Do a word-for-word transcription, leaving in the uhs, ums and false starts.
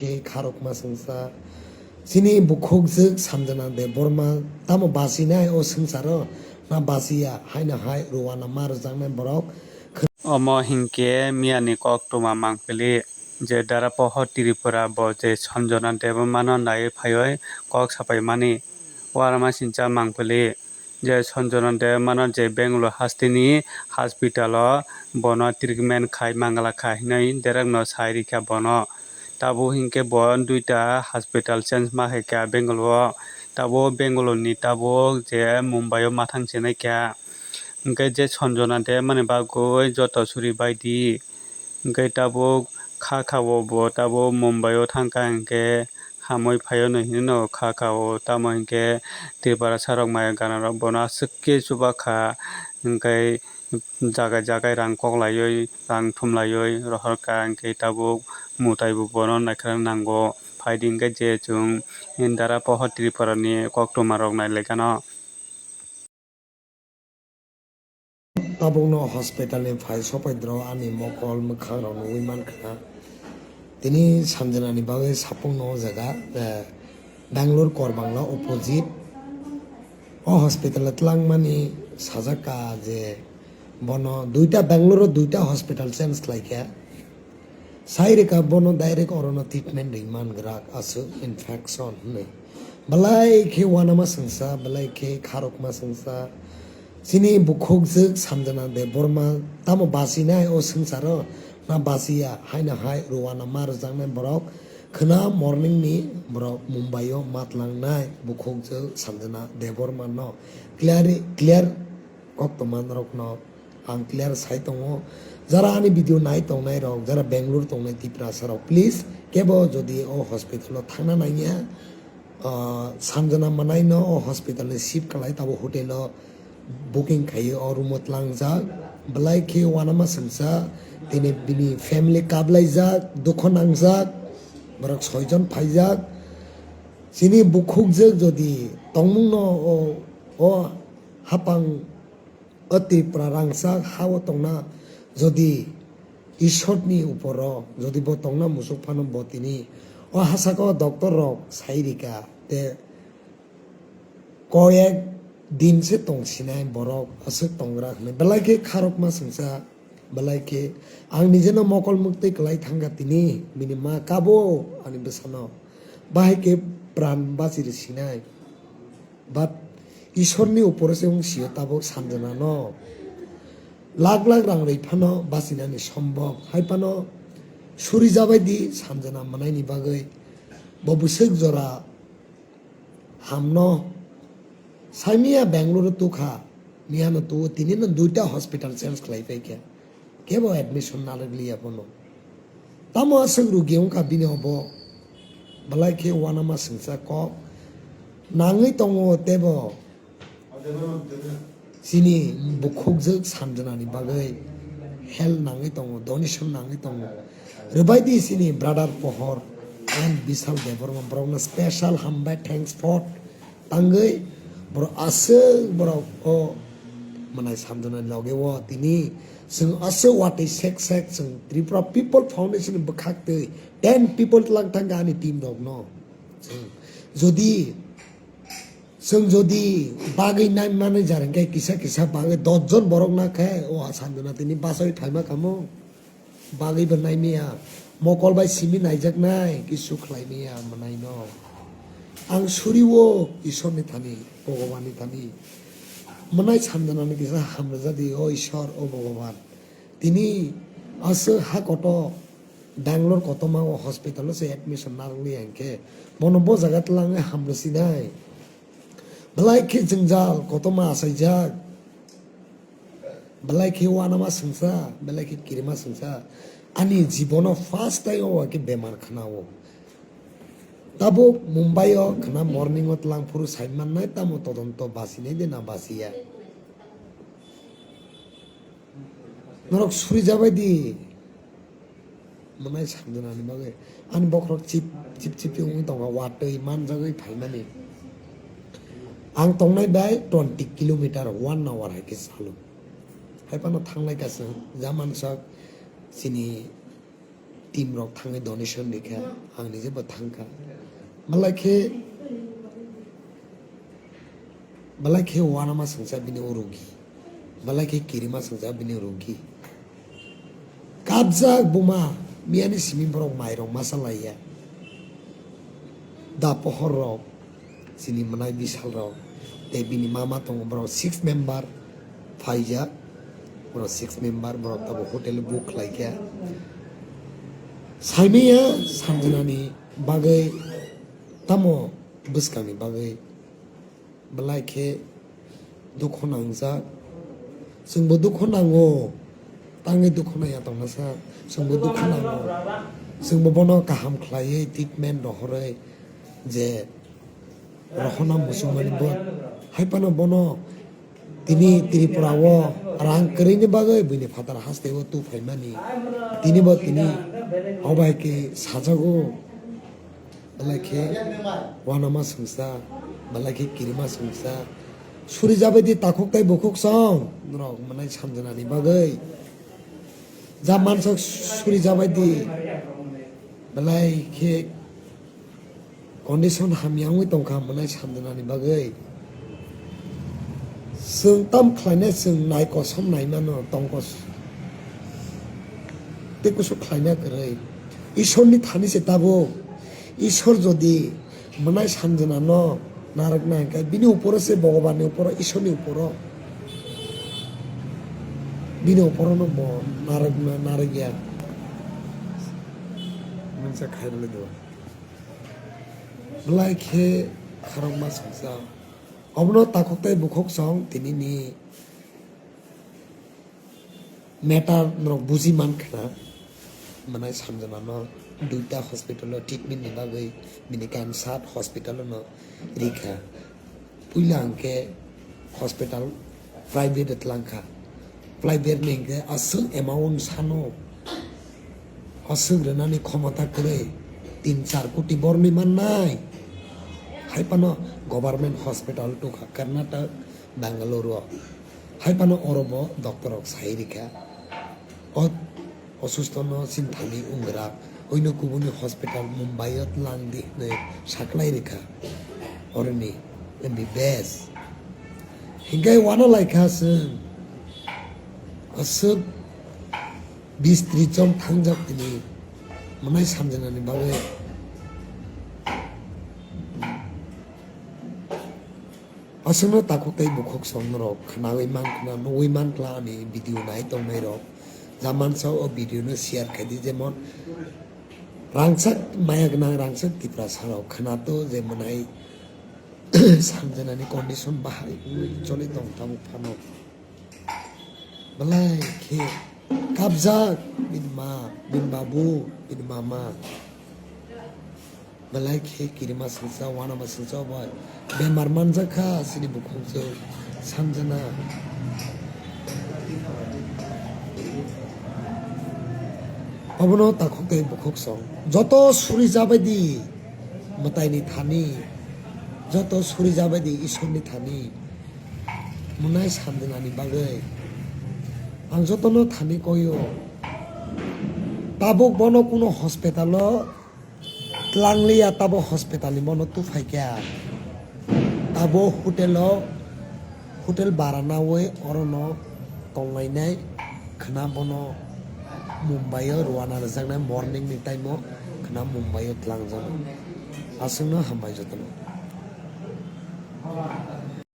Khe kharokma swngsa. Chini bukhukjwk Sanjana Debbarma tamo basinai o swngcharo na basiya haino hai ruana ma rwjaknai borok. Omo hinkhe miyani koktwma mangpili je Dara Pohor Tripura bo je Sanjana Debbarmano naiwi phaiwi kok sapaimani uanamasingcha mangpili. Je Sanjana Debbarmano je Bangalore hasteni hospital o bono treatment khai mangala kha hinwi derekno sai rikha bono. Tabuk hinkhe bo duita hospital change ma khaikha Bangalore o. Tabuk Bangalore ni tabuk je Mumbai o ma thang sinai kha. Hinkhe je Sanjana Debbarmani bagwi joto suri baidi. Hinkhe tabuk kha kha o bo tabuk Mumbai o thangkha hinkhe hamwi phaio no hinwi no kha kha o, tamo hinkhe Tiprasa rok maya gana rok bono aswk khe chuba kha, hinkhe jagai jagai rang kok laiwi rang thum laiwi rohor kha, hinkhe tabuk mwtai bo bono naikha nango. Phaidi hinkhe je chwng Dara Pohor Tripura ni koktwma rok nai lai khano. Tabukno hospital ni phai sopaidro ani mokol mwkhang rok nugwi mankha. Tini Sanjana ni bagwi sapung no o jaga, eh, Bangalore Korbangla opposite. O hospital o twlangmani sajak ka je bono duita Bangalore o duita hospital change khlai kha. Sai rwkha bono direct orono treatment ri man grak aswk infection hwnwi. Belai khe uanama swngsa, belai khe kharokma swngsa. Chini bukhukjwk Sanjana Debbarma tamo basinai o swngcharo na basiya haino hai ruana ma rwjaknai borok khwna morning ni borok Mumbai o matlangnai bukhukjwk Sanjana Debbarma no clear, clear koktwma norokno ang clear sai tongo. Jara ani video nai tongnai rok, jara Bangalore tongnai Tiprasa rok, please kebo jodi o hospital o thangna nangya, ah, Sanjana Manai no o hospital ni shift khlai tabo hotel o booking khaiwi o room o tlangjak. Belai khe uanama swngsa, tini bini family kablaijak, dukho nangjak, borok soijon phaijak. Chini bukhukjwk jodi tongmung no o, o hapang o Tripura rangchak ha-o tongna, jodi Ishorni uporo jodi bo tongna musuk phano bo tini o hasako doctor rok sai rika te koyek din se tongsinai borok aswk tongra hwnwi belai khe kharokma swngsa belai khe ang nijeno mokol muktwi kwlai thangkha tini bini ma kabo ani bwsano bahai khe pran bachi rwsinai. But Ishorni uporo se wng sio tabuk Sanjana no. Lakh lakh rang rwi phano bachinani sombok. Hai phano suri jabai di Sanjana manaini bagwi. Bo bwswk jora hamno. Saimiya Bangalore tukha. Miyano tuo tini no duita hospital change khlai paikha. Kebo admission narwk liya bono. Tamo aswk rugi wngkha bini obo. Belai khe uanama swngsa kok. Nangwi tongo tebo. Chini bukhukjwk Sanjanani bagwi help nangwi tongo, donation nangwi tongo. Rwbai di chini brother Pohor and Bishal Debbarma borokno special hambai, thanks for. Tangwi borok aswk borok o mwnai Sanjana loge o tini chwng aswk watwi sek sek chwng Tripura People Foundation ni bwkhak twi ten people twlang thangkha ani team rokno. Chwng jodi, chwng jodi bagwi nai manwi jar hwnkhe kisa kisa bagwi dos jon borok nakhe o Sanjana tini bachai phaima kamo. Bagwi bo naimiya, mokol bai simi naijaknai, kisu khlaimiya mwnaino. Ang suriwo Ishorni thani, Bhagwanni thani. Mwnai Sanjanani kisa hamrwjadi, o Ishor, o Bhagwan. Tini aswk ha koto, Bangalore kotorma o hospital o se admission narwkliya hinkhe, bono bo jaga twlangwi hamrwsinai. Belai khe jwngjal, kotorma achaijak. Belai khe uanama swngsa, belai khe kirima swngsa. Ani jibono first time o khe bemar khna o. Tabuk Mumbai o khna morning o twlang phuru sai mannai tamo todonto basinai de na basiya. Norok suri jabai di. Mwnai Sanjanani bagwi. Ani bokhorok chip, chip, chip, chip wngwi tongo, watwi manjagwi phaimani. Ang tongnai bai twenty kilometer, one hour hai khe chalo. Hai phano thanglai ka chwng, jamansak chini Team rok thangwi donation rikha, ang nije bo thangkha. Belai khe, belai khe uanama swngsa bini o rogi, belai khe kirima swngsa bini o rogi. Kabjak buma, miyani simi borok mairok masa laiya. Da pohor rok, chini mwnai bisal rok, tei bini mama tongo, borok six member phaijak, borok six member, borok tabuk hotel book khlaikha. Saimanya Sanjanani bagwi tamo bwskangni bagwi belai khe dukhu nangjak. Chwngbo dukhu nango, tangwi dukhu naiya tongmasa, chwngbo dukhu nango. Chwngbo bono kaham khlaiwi treatment rohorwi je rohorna muchungmani bo. Hai phano bono tini Tripura o rang kwrwini bagwi buini phatar hasteo tu phaimani. Tini bo tini obai khe sajago. Belai khe uanama swngsa, belai khe kirima swngsa. Suri jabai di takhuk tei bukhuk song, norok mwnai Sanjanani bagwi. Ja mansak suri jabai di. Belai khe condition hamya wngwi tongkha mwnai Sanjanani bagwi. Chwng tam khlainai, chwng nai kosom nai mano, tong kos-, tei kusu khlaina kwrwi. Ishorni thani se tabuk. Ishor jodi mwnai Sanjanano narwkna hwnkhe bini uporo se, Bhagwanni uporo, Ishorni uporo. Bini uporono bo narwkna, narwkya. Mungsa khairokle do. Belai khe kharokma swngsa. Obono takhuk tei bukhuk song tinini matter norok buji mankha na. Mwnai Sanjanano duita hospital o treatment ni bagwi bini kansat hospital no rikha. Puila hwnkhe hospital private twlangkha. Private ni hwnkhe aswk amount sano, aswk rwnani khomota kwrwi, tin char koti borni mannai. Hai phano government hospital tongkha Karnataka, Bangalore o. Hai phano oro bo doctor rok sai rikha. O osusto no sinthani wngrak, oino kubuni hospital Mumbai o twlang di hinwi saklai rikha. Oroni M B B S. Hinkhe uana laikha chwng. Aswk bis tris jon thangjak tini mwnai Sanjanani bagwi. Aswkno takhuk tei bukhuk song norok khnawi mankha, nugwi mankha ani video nai tongnai rok. Jamansa o video no share khaidi, jemon rangchak maya gwnang rangchak Tiprasa rok khnato je mwnai Sanjanani condition bahai wngwi choli tong tabuk phano. Belai khe kabjak bini ma, bini babu, bini mama. Belai khe kirima swngsa, uanama swngsa bai. Bemar manjak kha chini bukhukjwk Sanjana. Obono takhuk tei bukhuk song. Joto suri jabai di mwtaini thani. Joto suri jabai di Isorni thani. Mwnai Sanjanani bagwi. Ang jotono thani koio. Tabuk bono kuno hospital o Tlangliya tabo hospital ni bono tuphai kha. Tabo hotel o, hotel bara nawi orono tonglainai khna bono Mumbai o rwana rwjaknai morning ni time o khna Mumbai o tlangjano. Aswkno hambai jotono.